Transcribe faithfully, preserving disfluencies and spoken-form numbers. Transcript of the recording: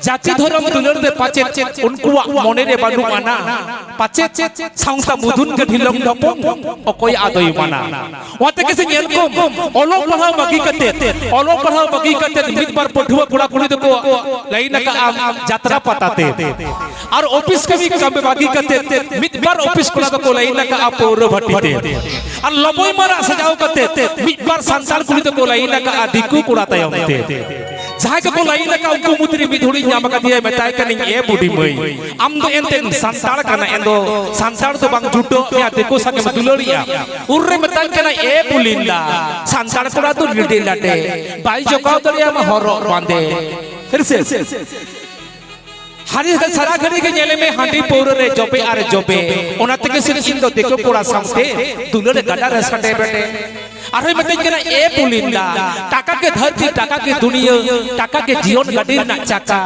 ᱡᱟᱹᱛᱤ ᱫᱷᱚᱨᱚᱢ ᱫᱩᱞᱟᱹᱲ ᱨᱮ ᱯᱟᱪᱮᱫ ᱩᱱᱠᱩᱣᱟᱜ ᱢᱚᱱᱮ ᱨᱮ ᱵᱟᱹᱱᱩᱜ ᱟᱱᱟ, ᱯᱟᱪᱮᱫ ᱥᱟᱶᱛᱟ ᱢᱩᱫᱩᱱ ᱜᱮ ᱰᱷᱤᱞᱚᱝ ᱰᱷᱚᱯᱚᱝ, ᱚᱠᱚᱭ ᱟᱫᱚᱭ ᱢᱟᱱᱟ? ᱚᱱᱟᱛᱮ ᱜᱮ ᱥᱮ ᱧᱮᱞ ᱠᱚᱢ, ᱚᱞᱚᱜ ᱯᱟᱲᱦᱟᱣ ᱵᱟᱹᱜᱤ ᱠᱟᱛᱮ, ᱚᱞᱚᱜ ᱯᱟᱲᱦᱟᱣ ᱵᱟᱹᱜᱤ ᱠᱟᱛᱮ ᱢᱤᱫ ᱵᱟᱨ ᱯᱟᱹᱴᱷᱩᱣᱟᱹ ᱠᱚᱲᱟ ᱠᱩᱲᱤ ᱫᱚᱠᱚ ᱞᱟᱭᱤᱱ ᱟᱠᱟᱫᱼᱟ ᱡᱟᱛᱨᱟ ᱯᱟᱛᱟ ᱛᱮ᱾ ᱟᱨ ᱚᱯᱷᱤᱥ ᱠᱟᱹᱢᱤ ᱠᱟᱹᱢᱤ ᱵᱟᱹᱜᱤ ᱠᱟᱛᱮ ᱢᱤᱫ ᱵᱟᱨ ᱚᱯᱷᱤᱥ ᱠᱚᱲᱟ ᱫᱚᱠᱚ ᱞᱟᱭᱤᱱ ᱟᱠᱟᱫᱼᱟ ᱯᱟᱹᱣᱨᱟᱹ ᱵᱷᱟᱹᱴᱤ ᱛᱮ᱾ ᱟᱨ ᱞᱚᱵᱚᱭ ᱢᱟᱨᱟᱜ ᱥᱟᱡᱟᱣ ᱠᱟᱛᱮ ᱢᱤᱫ ᱵᱟᱨ ᱥᱟᱱᱛᱟᱲ ᱠᱩᱲᱤ ᱫᱚᱠᱚ ᱞᱟᱭᱤᱱ ᱟᱠᱟᱫᱼᱟ ᱫᱤᱠᱩ ᱠᱚᱲᱟ ᱛᱟᱭᱚᱢ ᱛᱮ᱾ ᱡᱟᱦᱟᱸᱭ ᱠᱚᱠᱚ ᱞᱟᱭᱤᱱ ᱟᱠᱟᱫ ᱩᱱᱠᱩ ᱢᱩᱫᱽᱨᱮ ᱢᱤᱫ ᱦᱚᱲᱤᱧ ᱧᱟᱢ ᱟᱠᱟᱫᱮᱭᱟ, ᱢᱮᱛᱟᱭ ᱠᱟᱹᱱᱟᱹᱧ, "ᱮ ᱵᱩᱰᱤ ᱢᱟᱹᱭ, ᱟᱢ ᱫᱚ ᱮᱱᱛᱮᱫ ᱥᱟᱱᱛᱟᱲ ᱠᱟᱱᱟ, ᱮᱱ ᱫᱚ ᱥᱟᱱᱛᱟᱲ ᱫᱚ ᱵᱟᱝ ᱡᱩᱴᱟᱹᱜ ᱢᱮᱭᱟ, ᱫᱤᱠᱩ ᱥᱟᱝᱜᱮᱢ ᱫᱩᱞᱟᱹᱲᱤᱜᱼᱟ?" ᱩᱱᱨᱮ ᱢᱮᱛᱟᱧ ᱠᱟᱱᱟ, "ᱮ ᱯᱩᱞᱤᱱᱫᱟ, ᱥᱟᱱᱛᱟᱲ ᱠᱚᱲᱟ ᱫᱚ ᱞᱤᱰᱤ ᱞᱟᱰᱮ, ᱵᱟᱭ ᱡᱚᱜᱟᱣ ᱫᱟᱲᱮᱭᱟᱢᱟ ᱦᱚᱨᱚᱜ ᱵᱟᱸᱫᱮ᱾ ᱥᱟᱹᱨᱤ ᱥᱮ?" ᱦᱟᱹᱱᱤ ᱥᱟᱨᱟ ᱜᱷᱟᱹᱲᱤ ᱜᱮ ᱧᱮᱞᱮ ᱢᱮ ᱦᱟᱺᱰᱤ ᱯᱟᱹᱣᱨᱟᱹ ᱨᱮ ᱡᱚᱵᱮ ᱟᱨ ᱡᱚᱵᱮ᱾ ᱚᱱᱟ ᱛᱮᱜᱮ ᱥᱮ ᱤᱧ ᱫᱚ ᱫᱤᱠᱩ ᱠᱚᱲᱟ ᱥᱟᱶᱛᱮ ᱫᱩᱞᱟᱹᱲ ᱜᱟᱰᱟ ᱨᱮ ᱥᱟᱰᱮ ᱵᱮᱰᱮ᱾ ᱟᱨᱦᱚᱸᱭ ᱢᱮᱛᱟᱹᱧ ᱠᱟᱱᱟ, "ᱮ ᱯᱩᱞᱤᱱᱫᱟ, ᱴᱟᱠᱟ ᱜᱮ ᱫᱷᱟᱹᱨᱛᱤ, ᱴᱟᱠᱟ ᱜᱮ ᱫᱩᱱᱤᱭᱟᱹ, ᱴᱟᱠᱟ ᱜᱮ ᱡᱤᱭᱚᱱ ᱜᱟᱹᱰᱤ ᱨᱮᱱᱟᱜ ᱪᱟᱠᱟ,